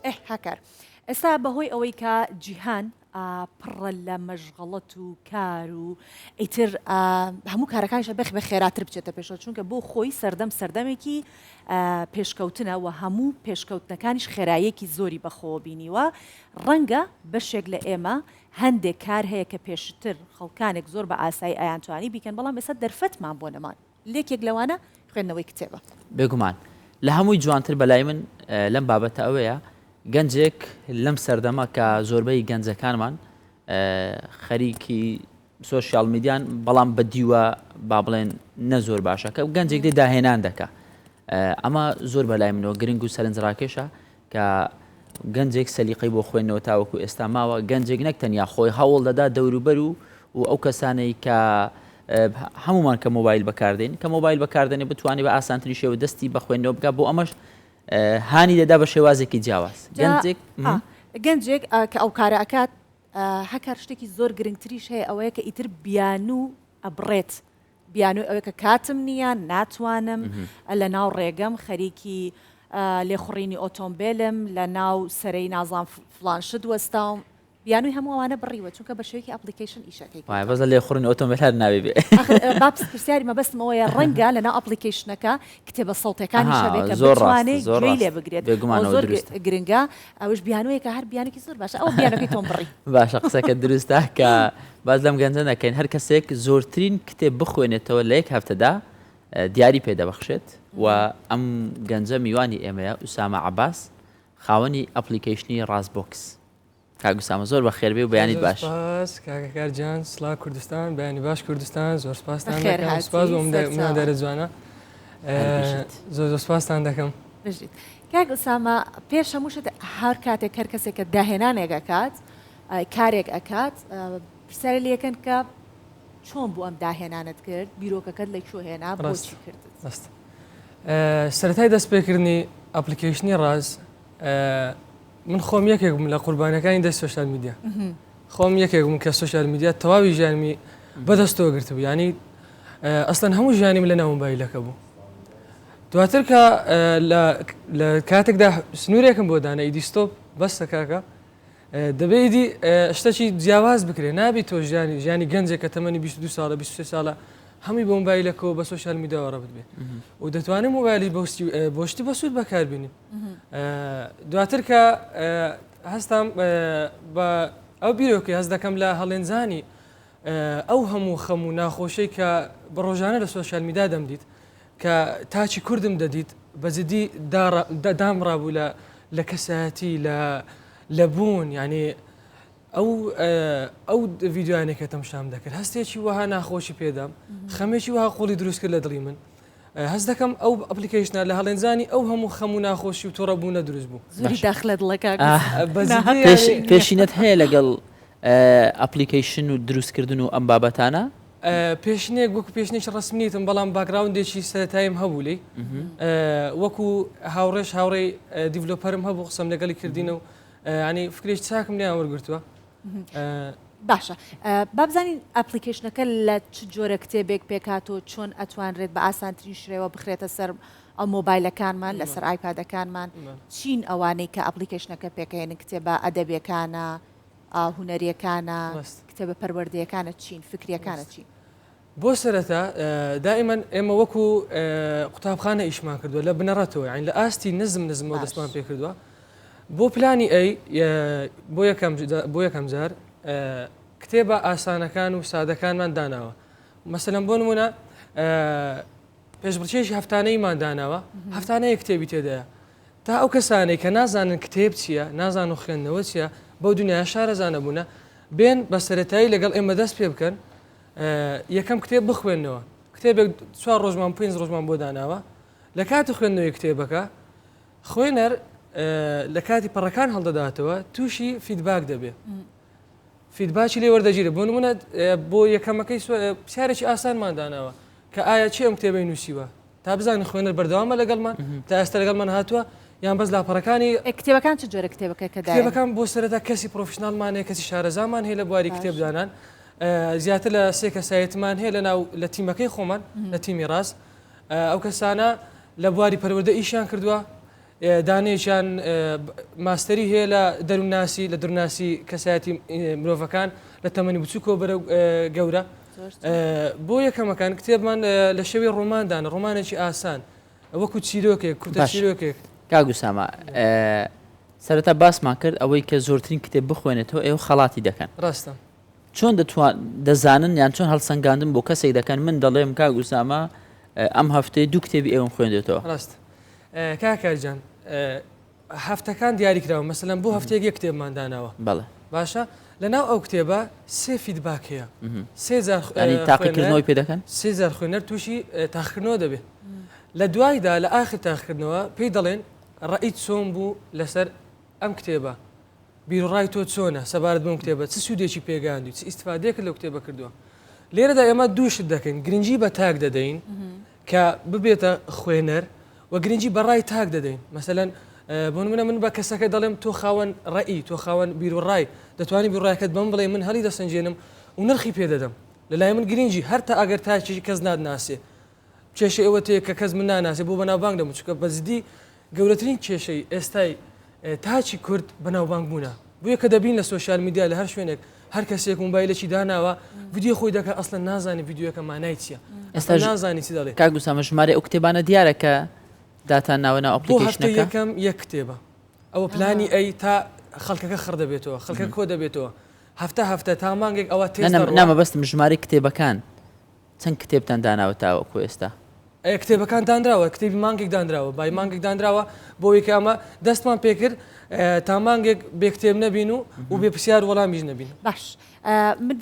ئه هاکار ئێستا بەهۆی ئەوەی کە جیهان پڕە لە مەشغەڵەت و کار و ئیتر هەموو کارەکانیش بەخ بە خێراتر بچێتە پێشەوە چونکە بۆ خۆی سەردەم سەردەمێکی پێشکەوتنە و هەموو پێشکەوتنەکانیش خێراییەکی زۆری بەخۆوە بینیوە ڕەنگە بەشێک لە ئێمە هەندێک کار هەیە کە پێشتر خەڵکانێک زۆر بە ئاسایی ئەیانتوانی بیکەن بەڵام ئێستا دەرفەتمان بۆ نەمان لێکێک لەوانە خوێندنەوەی کتێبە. بێگومان. لە هەمووی جوانتر بەلای من لەم بابەتە ئەوەیە گەنجێک لەم سەردەمە کە زۆربەی گەنجەکانمان خەریکی سۆشیال میدیان بەڵام بە دیوە با بڵێن نە زۆر باشە کە گەنجێک دێ داهێنان دەکا ئەمە زۆر بەلای منەوە گرنگ و سەرنجڕاکێشە کە گەنجێک سەلیقەی بۆ خوێندنەوە تاوەکو ئێستا ماوە، گەنجێک نەک تەنیا خۆی هەوڵ دەدا دەوروبەر و و ئەو کەسانەی کە هەمومان کە مۆبایل بەکاردێن کە مۆبایل بەکاردێنێ بتوانێت بە ئاسانترین شێوە دەستی بە خوێندنەوە بکات بۆ ئەمەش هانی دەدا بە شێوازێکی جیاواز گەنجێک گەنجێک کە ئەو کارە ئەکات هەکار شتێکی زۆر گرنگتریش هەیە ئەوەیە کە ئیتر بیانوو ئەبڕێت بیانووی ئەوەی کە کاتم نییە، ناتوانم، لە ناو ڕێگەم خەریکی لێخوڕینی ئۆتۆمبێلم، لە ناو سەرەی نازانم فڵان شت وەستاوم، بیانووی هەموو ئەوانە بڕیوە، چونکە بە شێوەیەکی application ئیشەکەی کردووە. وایە بەس لە لێخوڕینی ئۆتۆمبێل هەر نابێ بێ. ئاخر با پرسیاری مەبەستم ئەوەیە ڕەنگە لە ناو application ەکە کتێبە سەوتیەکانیش هەبێ کە زۆر ڕاستە بتوانێ زۆر گوێی ڕاستە لێ بگرێت. بێگومان ئەوە ئەوە زۆر دروستە. گرنگە، ئەوەش بیانوویەکە هەر بیانوویەکی زۆر باشە ئەوە بیانووەکەی تۆم بڕی. باشە قسەکەت دروستە کە باس لەم گەنجە نەکەین هەر کەسێک زۆرترین کتێب بخوێنێتەوە لە یەک هەفتەدا دیاری پێدەبەخشێت و ئەم گەنجە میوانی ئێمەیە ئوسامە عەباس خاوەنی application ی ڕاست بۆکس کاک ئوسامە زۆر بەخێربێ و بەیانیت زۆر باش. سپاس کاکە کار گیان سڵاو کوردستان بەیانی باش کوردستان زۆر سپاستان بەخێر دەکەم هاتی سپاس بۆ ئەم سەرچاوە. میواندارە جوانە هەر بژیت. زۆر زۆر سپاستان دەکەم. بژیت کاک ئوسامە پێش هەموو شت هەر کاتێک هەر کەسێک کە داهێنانێک ئەکات کارێک ئەکات پرسیاری لێکەن کە چۆن بوو ئەم داهێنانت کرد بیرۆکەکەت لە کوێ هێنا بۆچی کردت؟ ڕاست سەرەتای دەستپێکردنی application ی ڕاز من خۆم یەکێک بووم لە قوربانەکانی دەست social media خۆم یەکێک بووم کە social media تەواوی ژیانمی بەدەستەوە گرتبوو ینی ئەسڵەن هەموو ژیانیم لە ناو مۆبایلەکە بوو دواتر کە لە کاتێکدا سنوورێکم بۆ دانا ئیدی stop بەسە کاکە دەبێ ئیدی شتەکی جیاواز بکرێ نابی تۆ ژیانی ژیانی گەنجێک کە تەمەنی 22 ساڵە 23 ساڵە هەمووی بۆ مۆبایلەکەەوە بە social media وە ڕەبت بێ و دەتوانێت مۆبایلی بۆ شتی بەسوود بەکاربینی دواتر کە هەستام بە ئەو بیرۆکەی هەست دەکەم لە هەڵێنجانی ئەو هەموو خەم و ناخۆشەی کە بە ڕۆژانە لە social media دەمدیت کە تاکی کوردم دەدیت بە جدی دامڕابوو لە لە کەسایەتی لە لە بوون یعنی ئەو ئەو ڤیدیۆیانەی کە تەمشام دەکرد هەستێکی وەها ناخۆشی پێدام خەمێکی وەها قوڵی دروست کرد لە دڵی من هەست دەکەم ئەو application ە لە هەڵێنجانی ئەو هەموو خەم و ناخۆشی و توڕەبوونە دروست بوو. زۆری داخ لە دڵە کاک پێشینەت هەیە لەگەڵ application و دروستکردن و ئەم بابەتانە؟ پێشینەیەک وەکو پێشینێکی ڕەسمی نیتم بەڵام background ێکی سەرەتاییم هەبوو لێی وەکو هاوڕێش هاوڕێی developer م هەبوو قسەم لەگەڵی کردینە و ینی فکرێکی چاکم لێیان وەرگرتووە. باشە با بزانین application ەکە لە چ جۆرە کتێبێک پێکهاتووە چۆن ئەتوانرێت بە ئاسانترین شێوە بخرێتە سەر ئەو مۆبایلەکانمان لەسەر ئایپادەکانمان چین ئەوانەی کە application ەکە پێکەێنن کتێبە ئەدەبیەکانە هونەریەکانە کتێبە پەروەردەیەکانە چین فکریەکانە چین؟ بۆ سەرەتا دائیمەن ئێمە وەکو قوتابخانە ئیشمان کردووە لە بنەڕەتەوە یانی لە ئاستی نزم نزمەوە دەستمان پێ کردووە بۆ پلانی ئەی بۆ یەکەم بۆ یەکەم جار کتێبە ئاسانەکان و سادەکانمان داناوە مەسەلەن بۆ نمونە پێشبڕکێیەکی هەفتانەیمان داناوە هەفتانەیە کتێبی تێدایە تا ئەو کەسانەی کە نازانن کتێب چییە نازانن خوێندنەوە چییە بەو دنیا شارەزانە بوونە بێن بە سەتایی لەگەڵ ئێمە دەست پێ بکەن یەکەم کتێب بخوێنەوە کتێبێک چوار ڕۆژمان پێنج ڕۆژمان بۆ داناوە لە کاتی خوێندنەوەی کتێبەکە خوێنەر لە کاتی پەڕەکان هەڵدەداتەوە تووشی feedback دەبێ feedback ی لێ وەردەگیرێت بۆ نمونە بۆ یەکەمەکەی پرسیارێکی ئاسانمان داناوە کە ئایا چی ئەم کتێبەی نووسیوە تا بزانین خوێنەر بەردەوامە لەگەڵمان تا ئێستا لەگەڵمان هاتووە یان بەس لاپەڕەکانی کتێبەکان چ جۆرە کتێبەکە کە کتێبەکان بۆ سەرەتا کەسی professional مان هەیە کەسی شارەزامان هەیە لە بواری کتێب دانان زیاتر لە سێ کەسایەتمان هەیە لە ناو لە تیمەکەی خۆمان لە تیمی ڕاست ئەو کەسانە لە بواری پەروەردە ئیشیان کردووە. دانەیەکیان ماستەری هەیە لە دەروونناسی لە دەروونناسی کەسایەتی مرۆڤەکان لە تەمەنی بچووکەوە بەرەو گەورە. بۆ یەکەمەکان کتێبمان لە شێوەی ڕۆماندانە، ڕۆمانێکی ئاسان وەکو چیرۆکێک، کورتە چیرۆکێک. کاک ئوسامە سەرەتا باسمان کرد ئەوەی کە زۆرترین کتێب بخوێنێتەوە ئێوە خەڵاتی دەکەن. ڕاستە. چۆن دەتوان دەزانن یان چۆن هەڵسەنگاندن بۆ کەسێک دەکەن من دەڵێم کاک ئوسامە ئەم هەفتەیە دوو کتێبی ئێوەم خوێندێتەوە. ڕاستە. کاک کارجان هەفتەکان دیاری کراوە مەسەلەن بۆ هەفتەیەک یەک کتێبمان داناوە بەڵێ باشە لەناو ئەو کتێبە سێ feedback هەیە سێ جار تاقیکردنەوەی پێ دەکەن سێ جار خوێنەر تووشی تاقیکردنەوە دەبێت لە دوایدا لە ئاخر تاقیکردنەوە پێی دەڵێن ڕەئی چۆن بوو لەسەر ئەم کتێبە بیروڕای تۆ چۆنە سەبارەت بەم کتێبە چ سوودێکی پێگەیاندووی چ ئیستفادەیەکت لەو کتێبە کردووە لێرەدا ئێمە دوو شت دەکەین گرنگی بە تاک دەدەین کە ببێتە خوێنەر و گرنگی بە ڕای تاک دەدەین مەسەلەن بۆ نمونە من بە کەسەکە دەڵێم تۆ خاوەن ڕەئی تۆ خاوەن بیروڕای دەتوانی بیروڕایەکەت بەم بڵێ من هەڵی دەسەنجێنم و نرخی پێ دەدەم لەلای من گرنگی هەر تا ئەگەر تاکی کەس ناتناسێ کێشەی ئەوە تێ کە کەس من ناناسێ بۆ بەناوبانگ دەبم چونکە بە جدی گەورەترین کێشەی ئێستای تاکی کورد بەناوبانگ بوونە بۆیە کە دەبین لە social media لە هەر شوێنێک هەر کەسێک موبایلێکی داناوە ڤیدیۆ خۆی دەکات ئەسڵەن نازانی ڤیدیۆکە مانای چییە ئێستا نازانی چی دەڵێ کاک ئوسامە ژمارەی ئەو کتێبانە دیارە کە داتان ناوە ناو بۆ هەفتەی application ەکە؟ یەکەم یەک کتێبە ئەوە پلانی ئەی تا خەڵکەکە خڕ دەبێتەوە خەڵکە کۆ دەبێتەوە هەفتە هەفتە تا مانگێک ئەوە تێست نا دەڕوا نا مەبەستم ژمارەی کتێبەکان چەند کتێبتان داناوە تاوەکو ئێستا؟ ئێ کتێبەکان دانراوە کتێبی مانگێک دانراوە بای مانگێک دانراوە بۆ ئەوەی کە ئەمە دەستمان پێکرد تا مانگێک بێ کتێب نەبین و و بێ پرسیار وەڵامیش نەبین. باش من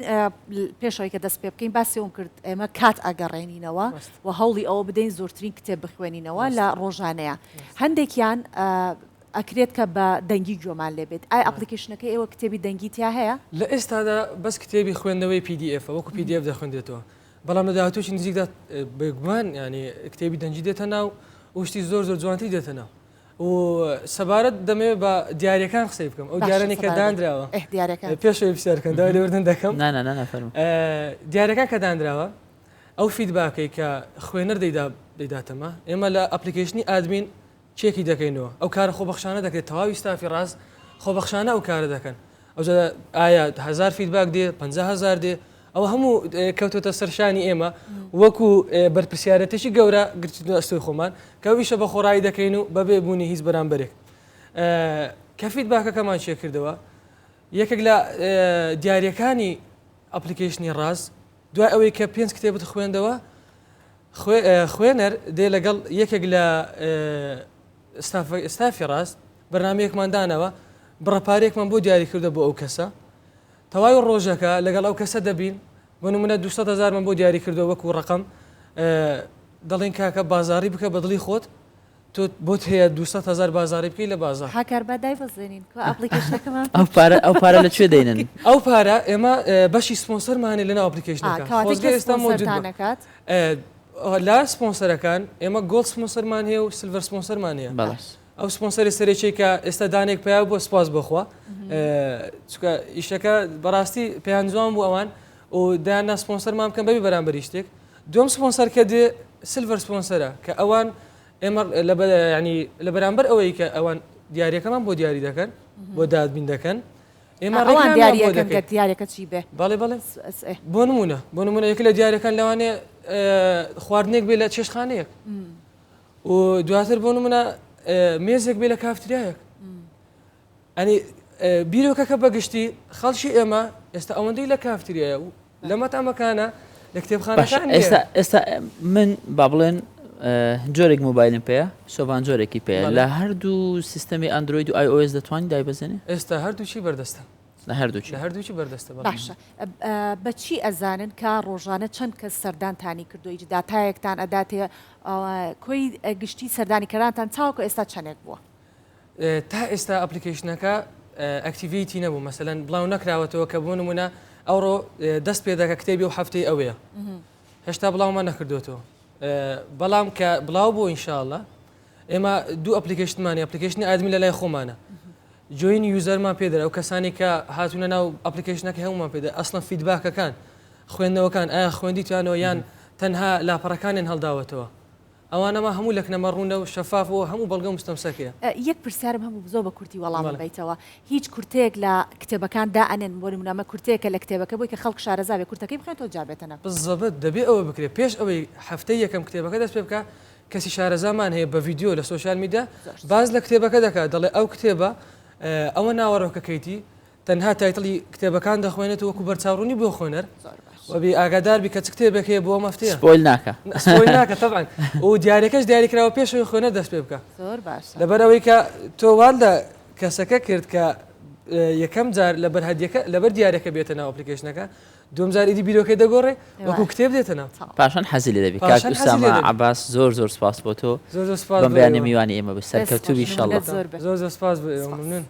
پێش ئەوەی کە دەست پێ بکەین باسی ئەوم کرد ئێمە کات ئەگەڕێنینەوە و هەوڵی ئەوە بدەین زۆرترین کتێب بخوێنینەوە لە ڕۆژانەیە هەندێکیان ئەکرێت کە بە دەنگی گوێمان لێ بێت ئایا application ەکەی ئێوە کتێبی دەنگی تیا هەیە؟ لە ئێستادا بەس کتێبی خوێندنەوەی PDF ە وەکو PDF دەخوێندرێتەوە بەڵام لە داهاتوویی نزیکدا بێگومان یانی کتێبی دەنگی دێتە ناو و شتی زۆر زۆر جوانتری دێتە ناو و سەبارەت دەمەوێت بە دیاریەکان قسەی بکەم ئەو دیارانەی کە دانراوە پێش ئەوەی پرسیار بکەن داوای لێبوردن دەکەم دیارەکان کە دانراوە ئەو feedback ەی کە خوێنەر دەیدا دەیداتەمە ئێمە لە application ی admin چێکی دەکەینەوە ئەو کارە خۆبەخشانە دەکرێت تەواوی ستافی ڕاز خۆبەخشانە ئەو کارە دەکەن ئەوجا ئایا هزار feedback دێ 500هزار دێ ئەوە هەموو کەوتۆتە سەرشانی ئێمە وەکو بەرپرسیارەتێکی گەورە گرتنە ئەستۆی خۆمان کە ئەویشە بە خۆڕایی دەکەین و بەبێ بوونی هیچ بەرامبەرێک کە feedback ەکەمان چێکردەوە یەکێک لە دیاریەکانی application ی ڕاز دوای ئەوەی کە پێنج کتێبت خوێندەوە خوێنەر دێ لەگەڵ یەکێک لە ستافی ڕاست بەرنمەیەکمان داناوە بڕە پارێکمان بۆ دیاری کردە بۆ ئەو کەسە تەواوی ڕۆژەکە لەگەڵ ئەو کەسە دەبین بۆ نمونە 200 هزارمان بۆ دیاری کردەوە وەکو ڕقم دەڵێن کاکە بازاری بکە بە دڵی خۆت تۆ بۆت هەیە 200 هزار بازاری بکەی لە بازار هاکار با دایبەزێنین کوا application ەکەمان ئەو پارە ئەو پارە لە کوێ دەینن؟ ئەو پارە ئێمە بەشی سپۆنسەرمان هەیە لەناو application ەکە کەواتە خۆزگە کێ ئێستا مەوجود سپۆنسەرتان بوو ئەکات؟ لە سپۆنسەرەکان ئێمە gold sponsor مان هەیە و silver sponsor مان هەیە بەڵێ. ئەو سپۆنسەری سەرەکی کە ئێستا دانێک پیا بووە سپاس بۆخوا چونکە ئیشەکە بەڕاستی پێیان جوان بوو ئەوان و دایاننا سپۆنسەرمان بکەن بەبێ بەرامبەری شتێک دووەم سپۆنسەر کە دێ silver sponsor ە کە ئەوان ئێمە ینی لە بەرامبەر ئەوەی کە ئەوان دیارەکەمان بۆ دیاری دەکەن بۆ دادبین دەکەن ئێمە ئەوان ڕێکلامیان بۆ دیاریەکەن دەکەین کە دیارەکە چی بێ بەڵێ بەڵێ ئێ. بۆ نمونە بۆ نمونە یەکە لە دیارەکان لەوانەیە خواردنێک بێ لە چێشتخانەیەک و دواتر بۆ نمونە مێزێک بێ لە کافتریایەک ئەنی بیرۆکەکە بەگشتی خەڵکی ئێمە ئێستا ئەوەندەی لە کافتریایە و لە مەتعەمەکانە لە کتێبخانەکان ئێستا ئێستا من با بڵێن جۆرێک مۆبایلم پێیە سۆڤان جۆرێکی پێ لە هەردوو سیستەمی ئەندروید و iOS دەتوانانی دایبەزێنێ ئێستا هەردووچی بەردەستە لە هەردووچی لە هەردووچی بەردەستە باشە بەچی ئەزانن کە ڕۆژانە چەند کەس سەردانتانی کردو هیچ داتایەکتان ئەداتێ کۆی گشتی سەردانیکەرانتان تاوەکو ئێستا چەندێک بووە؟ تا ئێستا application ەکە activity نەبوو مەسەلەن بڵاو نەکراوەتەوە کە بۆ نمونە ئەوڕۆ دەست پێ دەکە کتێبی و هەفتەی ئەوەیە هێشتا بڵاومان نەکردوێتەوە بەڵام کە بڵاو بۆ ئینشاءاللە ئێمە دوو application مان application ی admin لە لای خۆمانە join user مان پێ دەرە ئەو کەسانی کە هاتوونە ناو application ەکە هەمومان پێدە ئەسڵەن feedback ەکان خوێندنەوەکان ئایا خوێندیتانەوە یان تەنها لاپەڕەکانیان هەڵداوەتەوە. ئەوانەما هەموو لەکنەمە ڕوونە و شەفاف و هەموو بەڵگە و مستەمسەکەیە. یەک پرسیارم هەبوو زۆر بە کورتی وەڵامم بەیتەوە هیچ کورتەیەک لە کتێبەکان دائەنێن بۆ نمونە ئەمە کورتەیەکە لە کتێبەکە بۆی کە خەڵک شارەزا بێ کورتەکەی بخوێنێتەوە جا بێتە ناو. بزەبت دەبێ ئەوە بکرێ پێش ئەوەی هەفتەی یەکەم کتێبەکە دەست پێ بکا کەسی شارەزامان هەیە بە ڤیدیۆ لە سۆشیال میدیا باس لە کتێبەکە دەکات دەڵێ ئەو کتێبە ئەوە ناوەڕۆکەکەیتی تەنها title ی کتێبەکان دەخوێنێت وەکو بەرچاوڕوونی بۆ خوێنەر و بی ئاگادار بی کە چ کتێبێک هەیە بۆ ئەم هەفتەیە. spoil ناکا. spoil ناکا تەبعەن و دیاریەکەش دیاریکراوە پێش ئەوەی خوێنەر دەست پێ بکا. زۆر باشە. لەبەر ئەوەی کە تۆ وات لە کەسەکە کرد کە یەکەم جار لەبەر هەدیەکە لەبەر دیاریەکە بێتە ناو application ەکە دووەم جار ئیدی بیرۆکەی دەگۆڕێ وەکو کتێب دێتە ناو. پاشان حەزی لێ دەبی. کاک ئوسامە عەباس زۆر زۆر سپاس بۆ تۆ زۆر زۆر سپاس بەم بەیانیە میوانی ئێمە بووی سەرکەوتوو بی ئیشەڵا. زۆر زۆر سپاس بۆ ئێوە ممنون.